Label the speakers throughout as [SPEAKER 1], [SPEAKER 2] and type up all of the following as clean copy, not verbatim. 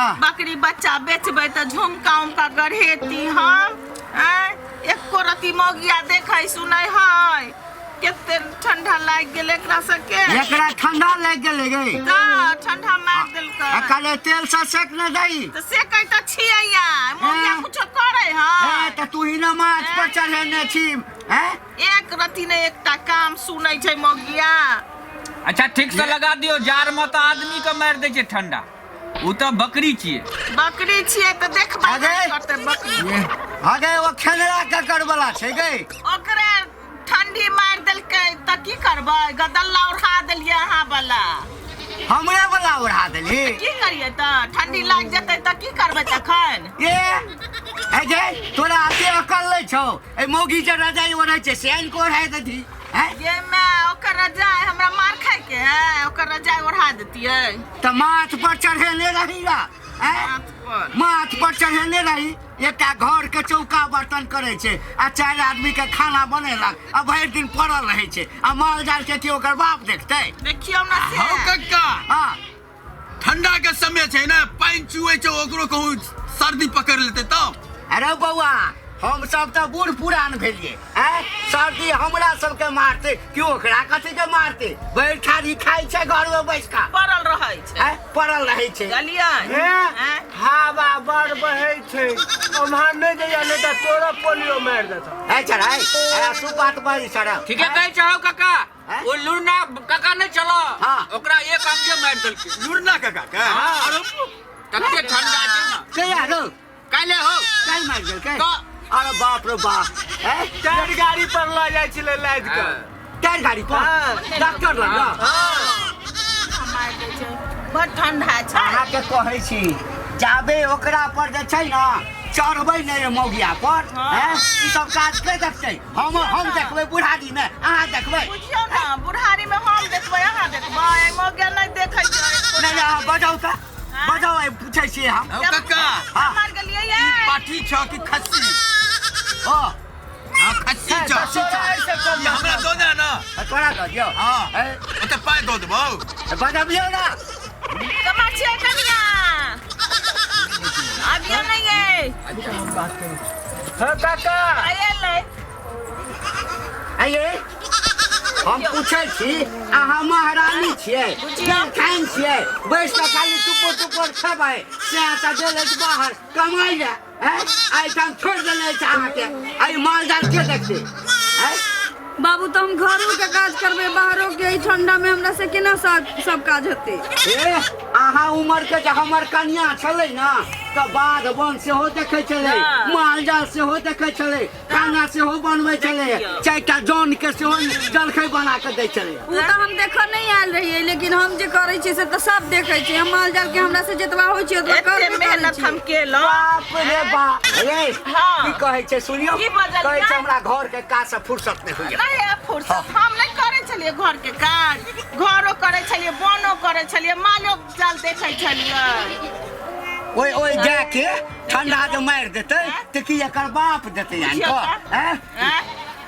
[SPEAKER 1] हाँ।
[SPEAKER 2] बकरी बच्चा बेचबै तऽ झुमका उमका गढ़ेती हम आँय एको रति मौगिया देखै सुनै है कते ठंडा लागि गेल एकरा सबके
[SPEAKER 1] एकरा ठंडा लागि गेलै गे
[SPEAKER 2] तऽ ठंडा मारि देलकै
[SPEAKER 1] आ कहले तेल से सेक ने दही
[SPEAKER 2] तऽ से कहै तऽ छियै या मौगिया
[SPEAKER 1] हाँ।
[SPEAKER 2] कुछो करै
[SPEAKER 1] ए
[SPEAKER 2] है
[SPEAKER 1] तऽ तू ही ने माछ पर चढ़ेने छी हैं
[SPEAKER 2] एक रति ने एकटा काम सुनै छै मौगिया
[SPEAKER 3] अच्छा ठीक से लगा दियो जार में तऽ आदमी के मारि दै छै ठंडा ओ तऽ बकरी छियै
[SPEAKER 2] बकरी छियै तऽ देखबै
[SPEAKER 1] अगे।
[SPEAKER 2] करतै बकरी
[SPEAKER 1] अगे ओ खेलरा ककर वाला छै गे
[SPEAKER 2] ओकरे ठंडी मारि देलकै तऽ की करबै गदल्ला ओढ़ा देलियै अहाँ वाला
[SPEAKER 1] हमरे वाला ओढ़ा देली
[SPEAKER 2] की करियै तऽ ठंडी लागि जेतै तऽ की करबै तखन
[SPEAKER 1] ए ए गे तोरा अते अकल नै छौ ए मौगी जे रजाई ओढ़ै छै से आनि कऽ ओढ़ा देती हैं
[SPEAKER 2] ये मैं ओकर रजाई हमरा मार खाय के है ओकर रजाई ओढ़ा देतियै
[SPEAKER 1] तऽ माथ पर चढ़ेने रही ना हैं
[SPEAKER 2] माथ पर
[SPEAKER 1] माथ पर चढ़ेने रही एकटा घर के चौका बर्तन करे छै आ चारि आदमी के खाना बनेलक आ भरि दिन पड़ल रहै छै आ माल जाल के की ओकर बाप देखतै
[SPEAKER 2] देखियौ ना से
[SPEAKER 4] हौ कक्का
[SPEAKER 1] हाँ
[SPEAKER 4] ठंडा के समय छै ने पानि चुए छै ओकरो कहूँ सर्दी पकड़ लेतै तब
[SPEAKER 1] अरे बौआ हम सब तऽ बूढ़ पुरान भेलियै आँय सर्दी हमरा सबके मारतै कि ओकरा कथी के मारतै भरि ठाढ़ी खाइ छै घरमे बैस कऽ
[SPEAKER 2] पड़ल रहै छै
[SPEAKER 1] आँय पड़ल रहै छै
[SPEAKER 2] बुझलियै
[SPEAKER 5] हे
[SPEAKER 2] आँय?
[SPEAKER 5] हवा बड़ बहै छै ओम्हर नहि जइया नहि तऽ तोरो पोलियो मारि देतौ
[SPEAKER 1] ए चढ़ाइ ए तू बात बड़ी चढ़ा
[SPEAKER 3] ठीके कहै छहो काका
[SPEAKER 1] हैं?
[SPEAKER 3] ओ लुरना काका नहि चलो
[SPEAKER 1] हाँ।
[SPEAKER 3] ओकरा एक अंगे मारि देलकै
[SPEAKER 4] लुरना काका के
[SPEAKER 3] अरे तते ठंडा छै ने
[SPEAKER 1] कहिया रौ
[SPEAKER 3] काल्हि हो
[SPEAKER 1] काल्हि मारि देलकै
[SPEAKER 3] तऽ
[SPEAKER 1] अरे बाप रे बाप ए
[SPEAKER 5] टायर गाड़ी पर लऽ जाइ छलै लादि कऽ
[SPEAKER 1] टायर गाड़ी पर
[SPEAKER 5] हाँ।
[SPEAKER 1] डॉक्टर लग ना
[SPEAKER 2] मारि दै छै बड़ ठंडा छै
[SPEAKER 1] अहाँके कहै छी जाबे ओकरा पर जे छै ने चढ़बै नहि मौगिया पर
[SPEAKER 2] हाँ।
[SPEAKER 1] हैं ई सब काज के देखतै हम देखबै बुढ़ारी मे अहाँ देखबै
[SPEAKER 2] बुझियौ ने बुढ़ारी में हम देखबै अहाँ देखबै मौगिया नहि देखै छै
[SPEAKER 1] नहि नहि अहाँ बजाउ तऽ बजाउ आइ पूछै छियै हम
[SPEAKER 4] हौ कक्का
[SPEAKER 1] हाँ।
[SPEAKER 2] मर गेलियै ये
[SPEAKER 4] पाठी छ कि खस्सी
[SPEAKER 1] ओ
[SPEAKER 4] हाँ खस्सी छ
[SPEAKER 1] खस्सी छ।
[SPEAKER 5] एहिसँ कम
[SPEAKER 4] ई हमरा दऽ दे ना
[SPEAKER 1] तोरा दऽ दियौ
[SPEAKER 4] हाँ
[SPEAKER 1] ए,
[SPEAKER 4] ओते पाइ दऽ देबौ
[SPEAKER 1] बजबियौ ना
[SPEAKER 2] कमा छियै कनिया अबियौ नहि ये
[SPEAKER 5] हँ काका
[SPEAKER 2] आयल
[SPEAKER 1] आइए हम पूछै छी अहाँ महारानी छियै खान छियै बैस कऽ खाली टुपुर टुपुर खेबै से तऽ गेल अछि बाहर कमाइ लए आँय एहिठाम छोड़ि देने अछि अहाँके एहि माल जाल के देखतै आँय
[SPEAKER 6] बाबू तऽ हम घरो के काज करबै बाहरो के एहि ठंडा में हमरा से केना सब सब काज हेतै
[SPEAKER 1] ए अहाँ उमर के जे हमर कनिया छलै ने तऽ बाध वन सेहो देखै छलै
[SPEAKER 2] हँ।
[SPEAKER 1] माल जाल सेहो देखै छलै खाना सेहो बनबै छलै
[SPEAKER 2] देखियौ।
[SPEAKER 1] चारिटा जन के सेहो जलखै बना कऽ दै छलै
[SPEAKER 6] ओ तऽ हम देखऽ नहि आयल रहियै लेकिन हम जे करै छियै से तऽ सब देखै छै हम माल जाल के हमरा से जतबा होइ छै ओतबा
[SPEAKER 2] एते
[SPEAKER 6] करबे करै
[SPEAKER 2] मेहनत
[SPEAKER 6] छियै
[SPEAKER 2] हम केलहुँ
[SPEAKER 1] बाप रे बाप रे
[SPEAKER 2] हाँ।
[SPEAKER 1] की कहै छै सुनियौ
[SPEAKER 2] की बजलियै?
[SPEAKER 1] कहै छै हमरा घर के काज से फुर्सत नहि होइया
[SPEAKER 2] नहि है फुर्सत हम नहि करै छलियै घर के काज घरो करै छलियै बोनो करै छलियै मालो जाल देखै छलियै
[SPEAKER 1] ओहि ओहि गाय के ठंडा जे मारि देतै तऽ की एकर बाप देतै आनि
[SPEAKER 2] बुझियौ
[SPEAKER 1] कऽ
[SPEAKER 2] तऽ।
[SPEAKER 1] आँय?
[SPEAKER 2] आँय?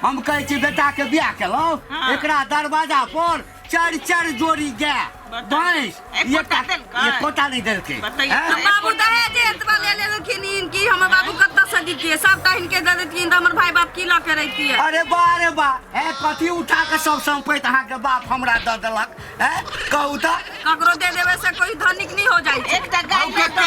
[SPEAKER 1] हम कहै छी बेटा के बियाह केलहुँ
[SPEAKER 2] हाँ।
[SPEAKER 1] एकरा दरवाजा पर चारि चारि जोड़ी गाय
[SPEAKER 2] बताउ।
[SPEAKER 1] भैंस
[SPEAKER 2] एकोटा देलकै?
[SPEAKER 1] एकोटा नहि देलकै
[SPEAKER 2] बतैयौ
[SPEAKER 1] आँय?
[SPEAKER 2] तऽ।
[SPEAKER 6] बाबू दहेज एतबा ले लेलखिन इनकी हमर बाबू कतऽ से दितियै सबटा हिनके दऽ देतियन तऽ हमर भाय बाप की लऽ के रहितियै
[SPEAKER 1] अरे बा अरे बा ए कथी उठा के सब संपैत अहाँके बाप हमरा दऽ देलक ए कहू तऽ
[SPEAKER 6] ककरो दे देवे से कोई धनिक नहीं हो जाइ छै
[SPEAKER 2] एकटा गाय
[SPEAKER 4] हौ कक्का।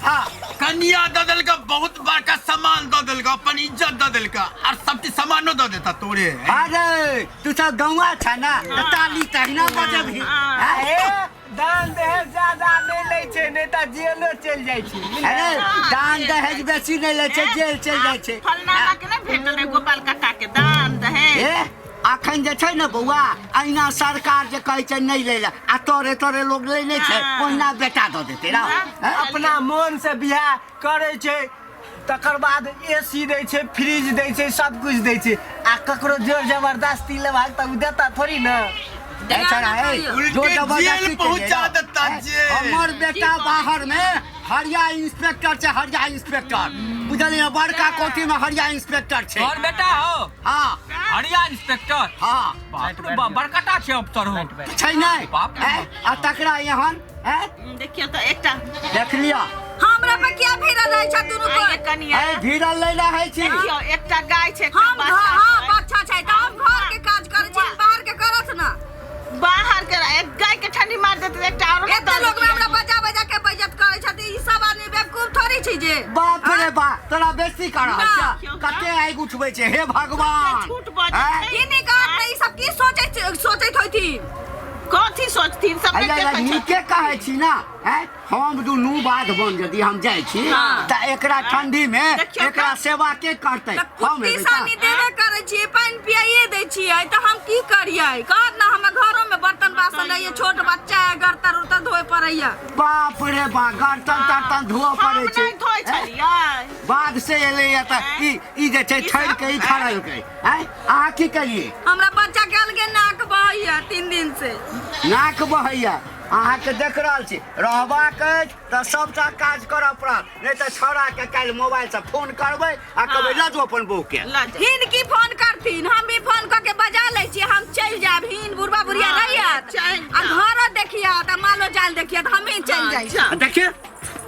[SPEAKER 1] हाँ
[SPEAKER 4] कनिया दऽ देलका बहुत बड़का सामान दऽ देलका अपन इज्जत दऽ देलका आर सब चीज सामानो दऽ देता तोरे
[SPEAKER 1] अरे तू सब गौवा छ ना तऽ ताली तहिना बजबही
[SPEAKER 2] हाँ।
[SPEAKER 1] हैं?
[SPEAKER 5] ए दान दहेज ज्यादा नहि लै छै नहि तऽ जेलो चलि जाइ छै
[SPEAKER 1] अरे दान दहेज बेसी नहि लै छै जेल चलि जाइ छै
[SPEAKER 2] फलना के नहि भेटल रहै गोपाल काका के दान दहेज
[SPEAKER 1] ए अखन जे छै ने बौआ अहिना सरकार जे कहै छै नहि लै लए आ तोरे तोरे लोग लै नहि छै
[SPEAKER 2] हाँ।
[SPEAKER 1] ओहिना बेटा दऽ देतै रौ हैं?
[SPEAKER 5] अपना मोन से बियाह करै छै तकर बाद ए सी दै छै फ्रिज दै छै सब कुछ दै छै आ ककरो जोर जबरदस्ती लेबाक तऽ ओ देता थोड़ी ने
[SPEAKER 1] ए छोड़ा, ए,
[SPEAKER 4] उल्टे
[SPEAKER 1] जोर जबरदस्ती
[SPEAKER 4] जेल पहुंचा
[SPEAKER 1] केलियै रौ।
[SPEAKER 4] देता
[SPEAKER 1] ए,
[SPEAKER 4] जेल।
[SPEAKER 1] हमर बेटा बाहर में हरिया इंस्पेक्टर छै हरिया इंस्पेक्टर बुझलियै बड़का कोठी में हरिया इंस्पेक्टर छै
[SPEAKER 3] तोहर बेटा हो
[SPEAKER 1] हाँ
[SPEAKER 3] हरिया इंस्पेक्टर
[SPEAKER 1] हाँ
[SPEAKER 3] बाप रे बाप बड़काटा छै अफसर हो
[SPEAKER 1] छै नहि
[SPEAKER 3] बाप रे
[SPEAKER 1] ए, आ तकरा एहन हैं?
[SPEAKER 2] देखियौ तऽ एकटा
[SPEAKER 1] देख लिअ।
[SPEAKER 6] हमरा पर किया भिड़ल रहै छै दुनू
[SPEAKER 2] आइये
[SPEAKER 6] कोइ?
[SPEAKER 2] कनिया।
[SPEAKER 1] ए भिड़ल नहि रहै छी।
[SPEAKER 2] देखियौ एकटा गाय छै, एकटा
[SPEAKER 6] हम घर,
[SPEAKER 2] बच्चा
[SPEAKER 6] हाँ
[SPEAKER 2] छै।
[SPEAKER 6] बच्चा छै तऽ हम घर के काज करै छी, बाहर के करत ना।
[SPEAKER 2] बाहर के एक गाय के ठंडी मार देते, एकटा आरो
[SPEAKER 6] एते लोग में हमरा बजा बजा के बेइज्जत करै छथि। ई सब आदमी बेवकूफ थोड़ी छी जे।
[SPEAKER 1] बाप रे बाप, तोरा बेसी कर रहल
[SPEAKER 6] ना।
[SPEAKER 1] छै। कते आगि उठबै छै, हे भगवान।
[SPEAKER 2] झूठ बजै
[SPEAKER 1] हैं?
[SPEAKER 2] छै।
[SPEAKER 6] की नहीं कहत ने, ई सब की सोचैत सोचैत होथिन?
[SPEAKER 2] कथी सोचथिन सब
[SPEAKER 1] अरे
[SPEAKER 2] नहि देखै छथिन।
[SPEAKER 1] नीके कहै छी ना। हैं? हम दुनू बाध बन यदि हम जाइ छी
[SPEAKER 2] हाँ।
[SPEAKER 1] तऽ एकरा ठंडी में
[SPEAKER 2] देखियौ
[SPEAKER 1] एकरा सेवा के करतै?
[SPEAKER 6] तऽ
[SPEAKER 1] हम
[SPEAKER 6] कुत्ती
[SPEAKER 1] हेबै
[SPEAKER 6] सानी
[SPEAKER 1] तऽ?
[SPEAKER 6] देबे करै छियै, पानि पियाइए दै छियै, तऽ हम की करियै कहत ना? हमर घरो में बर्तन बासन रहैया, छोट बच्चा है, गरतर उरतर धोए पड़ैया।
[SPEAKER 1] बाप रे बा, गर्तन तर्तन धोअ
[SPEAKER 2] हम
[SPEAKER 1] पड़ै छै।
[SPEAKER 2] नहि धोइ छलियै।
[SPEAKER 1] बाद से एलैया तऽ ई ई जे छै
[SPEAKER 2] ई
[SPEAKER 1] ठहर
[SPEAKER 2] सब-
[SPEAKER 1] के ई खड़लकै। हैं? अहाँ की करियै?
[SPEAKER 6] हमरा बच्चा के अलगे नाक बहैया 3 दिन से।
[SPEAKER 1] नाक बहैया अहाँके देख रहल छी। रहबाक अछि तऽ सबटा काज करऽ पड़त, नहि तऽ छौड़ाके काल्हि मोबाइलसँ फोन करबै आ कहबै लऽ जो अपन बहूके।
[SPEAKER 2] लऽ जाउ।
[SPEAKER 6] हिन की फोन करथिन? हम भी फोन कऽ के बजा लै छियै, हम चलि जायब। हिन बुढ़बा बुढ़िया
[SPEAKER 2] हाँ,
[SPEAKER 6] रहियत
[SPEAKER 2] चलि
[SPEAKER 6] आ
[SPEAKER 2] जाउ।
[SPEAKER 6] घरो देखियत आ मालो जाल देखियत, हमही चलि जाइ छी।
[SPEAKER 2] जाउ।
[SPEAKER 1] देखियौ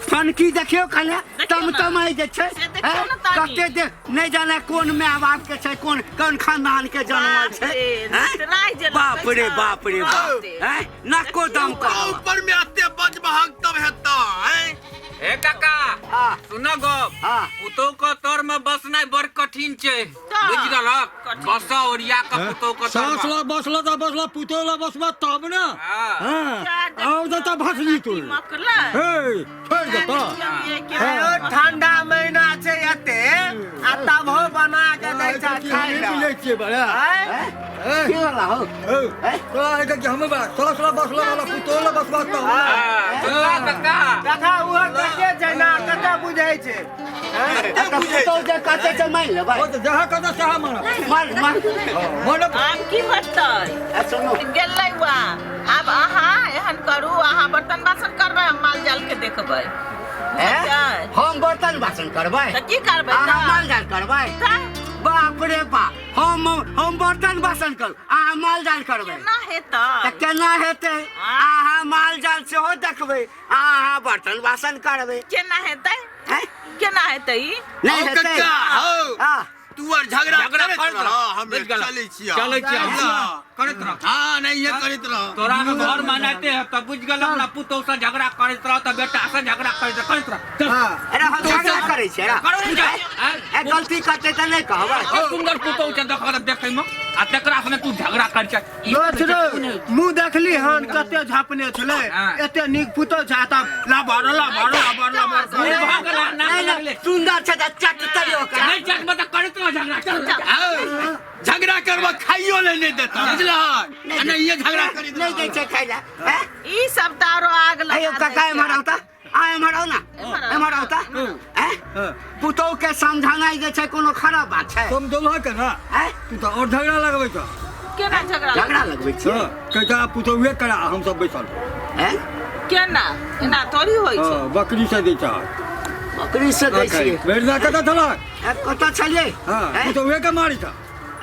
[SPEAKER 1] फनकी, देखियौ कने
[SPEAKER 2] देखियौ
[SPEAKER 1] तम
[SPEAKER 2] ने।
[SPEAKER 1] तमय जे छै।
[SPEAKER 2] से देखियौ
[SPEAKER 1] हैं?
[SPEAKER 2] ने तनी।
[SPEAKER 1] कते दे नहि जाने कोन माय बाप के छै, कोन कोन खानदान के जनमल
[SPEAKER 2] बाप
[SPEAKER 1] छै।
[SPEAKER 2] रे,
[SPEAKER 1] हैं?
[SPEAKER 2] राइ जे
[SPEAKER 1] बाप
[SPEAKER 2] लगै
[SPEAKER 1] रे
[SPEAKER 2] छै,
[SPEAKER 1] बाप रे बाप।
[SPEAKER 2] तुरन्ते।
[SPEAKER 1] हैं? नको दम कर
[SPEAKER 4] ऊपर में आते बज बहाग तब हेता हैं।
[SPEAKER 3] हे काका,
[SPEAKER 1] हाँ।
[SPEAKER 3] सुनो गप।
[SPEAKER 1] हाँ।
[SPEAKER 3] पुतोह के तर में बसनाइ बड़ कठिन छै,
[SPEAKER 2] तऽ,
[SPEAKER 3] बुझि गेलक?
[SPEAKER 2] कठिन।
[SPEAKER 3] बस ओरिया के पुतोह के तर
[SPEAKER 7] सास
[SPEAKER 3] में।
[SPEAKER 7] ला बसला तऽ बसला, पुतोह ला बसबा तब ने।
[SPEAKER 3] हाँ।
[SPEAKER 7] हाँ,
[SPEAKER 2] जा
[SPEAKER 7] आओ तऽ भसली तू।
[SPEAKER 2] मकलै।
[SPEAKER 7] हे, छोड़ि दे तऽ।
[SPEAKER 5] हेलो, ठंडा महीना छै एते आ तबहो बना के दै छै खाय
[SPEAKER 7] नहीं
[SPEAKER 5] लए।
[SPEAKER 7] मिलै छियै बड़ा।
[SPEAKER 5] आँय?
[SPEAKER 1] की वाला हो?
[SPEAKER 7] हे, तोरा एहिके कि हमे बा सास ला बसला वाला पुतोह ला बसबा तब ने।
[SPEAKER 3] हाँ, सुनला काका?
[SPEAKER 5] देखा, ओहो कते छै ना, कते बुझै छै।
[SPEAKER 1] तऽ पुतहु जे कहतै से मानि लेबै?
[SPEAKER 7] ओ तऽ जहाँ कहता सएह मानब।
[SPEAKER 1] मान मान।
[SPEAKER 7] मानब।
[SPEAKER 2] आब की हेतै?
[SPEAKER 1] आ सुनू।
[SPEAKER 2] गेलै वा। आब अहाँ एहन करू, अहाँ बर्तन बासन करबै, हम माल जाल के देखबै।
[SPEAKER 1] हैं?
[SPEAKER 2] बुझलियै?
[SPEAKER 1] हम बर्तन बासन करबै?
[SPEAKER 2] तऽ की करबै
[SPEAKER 1] अहाँ
[SPEAKER 2] तऽ?
[SPEAKER 1] माल जाल करबै?
[SPEAKER 2] तऽ
[SPEAKER 1] बाप रे बाप, हम बर्तन बासन करू, अहाँ माल जाल करबै?
[SPEAKER 2] केना हेतै?
[SPEAKER 1] तऽ केना हेतै? अहाँ माल जाल सेहो देखबै, अहाँ बर्तन बासन करबै?
[SPEAKER 2] केना हेतै?
[SPEAKER 1] हैं?
[SPEAKER 2] केना हेतै ई?
[SPEAKER 1] नहि
[SPEAKER 4] हौ
[SPEAKER 1] हेतै।
[SPEAKER 4] कक्का, हौ।
[SPEAKER 1] हाँ।
[SPEAKER 4] तू आर झगड़ा
[SPEAKER 3] झगड़ा
[SPEAKER 4] करैत
[SPEAKER 3] करैत
[SPEAKER 4] रह,
[SPEAKER 3] रह।
[SPEAKER 4] हम
[SPEAKER 3] बुझि गेलऽ?
[SPEAKER 4] चलै छियै।
[SPEAKER 3] चलै छियै।
[SPEAKER 4] हाँ।
[SPEAKER 3] करैत रह।
[SPEAKER 4] हाँ, नहीं ये करैत रह।
[SPEAKER 3] तोरा के घर मनाते है तब बुझ गेल ना, पुतोह से झगड़ा करैत रह तऽ बेटा से झगड़ा करैत रह, करैत रह। चल।
[SPEAKER 1] अरे हम झगड़ा करै छियै रा?
[SPEAKER 3] करो ने।
[SPEAKER 1] ए गलती करतै तऽ नहि कहबै?
[SPEAKER 3] कते सुंदर पुतोह छै, देख देखै में आ तेकरा सने तू झगड़ा कर छै। ई
[SPEAKER 5] दोस्त रे, मुँह देखली हन कते झापने छलै?
[SPEAKER 3] हाँ।
[SPEAKER 5] एते नीक पुतोह छै तब लबर लबर लबर लबर
[SPEAKER 3] बूढ़
[SPEAKER 5] करे।
[SPEAKER 3] भऽ गेला, नाक
[SPEAKER 1] नहि
[SPEAKER 3] लगले।
[SPEAKER 1] नहि, सुन्दर छै तऽ चट तरियो ओकरा।
[SPEAKER 3] नहि चट तऽ करैत रह झगड़ा, चल।
[SPEAKER 4] हौ, झगड़ा करबा खाइयो ले नहि देता, बुझलह? आ नहीं ये झगड़ा करैत
[SPEAKER 1] नहि दै छै खाइ लए। हैं?
[SPEAKER 2] ई सब तऽ आरो आग लगा
[SPEAKER 1] अयो
[SPEAKER 2] दै
[SPEAKER 1] काका,
[SPEAKER 2] छै।
[SPEAKER 1] एम्हर आउ तऽ, आ एम्हर आउ ना, एम्हर आउ तऽ। हैं? पुतोह के समझानाइ जे छै कोनो खराब बात छै?
[SPEAKER 7] समझौलह के ना?
[SPEAKER 1] हैं?
[SPEAKER 7] तू तऽ और झगड़ा लगबै छ।
[SPEAKER 2] केना झगड़ा?
[SPEAKER 1] झगड़ा लगबै छियै?
[SPEAKER 7] हँ, कहै पुतोहुए करा, हम सब बैसल।
[SPEAKER 1] हैं?
[SPEAKER 2] केना? एना थोड़ी होइ छै।
[SPEAKER 7] हँ, बकरी से दै छ।
[SPEAKER 1] बकरी से दै छियै?
[SPEAKER 7] भरि दिना कतऽ छलह?
[SPEAKER 1] ए, कतऽ छलियै?
[SPEAKER 7] हँ?
[SPEAKER 1] हैं?
[SPEAKER 7] पुतोहुए के मारी छ।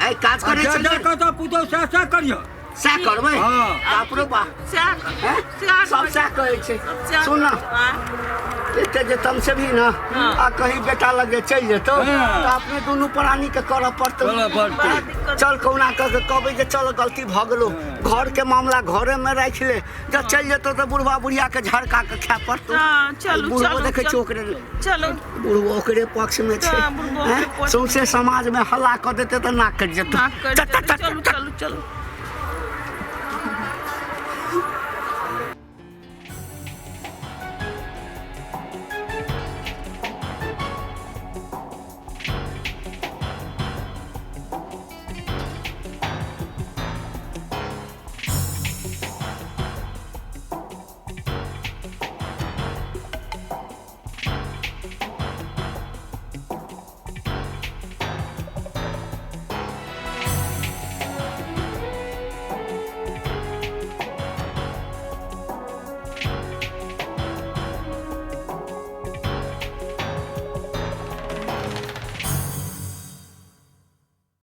[SPEAKER 1] ए काज
[SPEAKER 7] आ
[SPEAKER 1] करै
[SPEAKER 7] जा जा
[SPEAKER 1] छलियै।
[SPEAKER 7] कहता पुतोह सएह सएह करिह।
[SPEAKER 1] सएह करबै?
[SPEAKER 7] हाँ।
[SPEAKER 1] बाप रे बाप।
[SPEAKER 2] सएह।
[SPEAKER 1] हैं?
[SPEAKER 2] सएह।
[SPEAKER 1] सब सएह कहै छै।
[SPEAKER 2] सएह।
[SPEAKER 1] सुन ना,
[SPEAKER 2] हाँ।
[SPEAKER 1] एते जे तमसेबही ने
[SPEAKER 2] हाँ।
[SPEAKER 1] आ कहीं बेटा लग जे चलि जेतौ
[SPEAKER 7] हाँ।
[SPEAKER 1] तऽ अपने दुनू प्राणी के करऽ पड़तौ।
[SPEAKER 7] करऽ पड़तै।
[SPEAKER 2] बड़ा दिक्कत।
[SPEAKER 1] चल, कहुना कऽ के कहबै जे चल, गलती भऽ गेलौ, घर के मामला घरे में राखि ले। जब चलि जेतौ तऽ बुढ़बा बुढ़िया के झड़का के खाय पड़तौ।
[SPEAKER 2] हाँ, चलू,
[SPEAKER 1] बुढ़बो
[SPEAKER 2] चलू,
[SPEAKER 1] देखै छियै
[SPEAKER 2] चलू।
[SPEAKER 1] ओकरे।
[SPEAKER 2] चलू।
[SPEAKER 1] बुढ़बो ओकरे पक्ष में छै।
[SPEAKER 2] हाँ, बुढ़बो ओकरे
[SPEAKER 1] हैं?
[SPEAKER 2] पक्ष।
[SPEAKER 1] सौंसे समाज में हल्ला कऽ देतै तऽ नाक कटि जेतौ।
[SPEAKER 2] नाक कटि
[SPEAKER 1] चल, चल,
[SPEAKER 2] जेतै।
[SPEAKER 1] चल,
[SPEAKER 2] चलू
[SPEAKER 1] चल।
[SPEAKER 2] चलू चलू।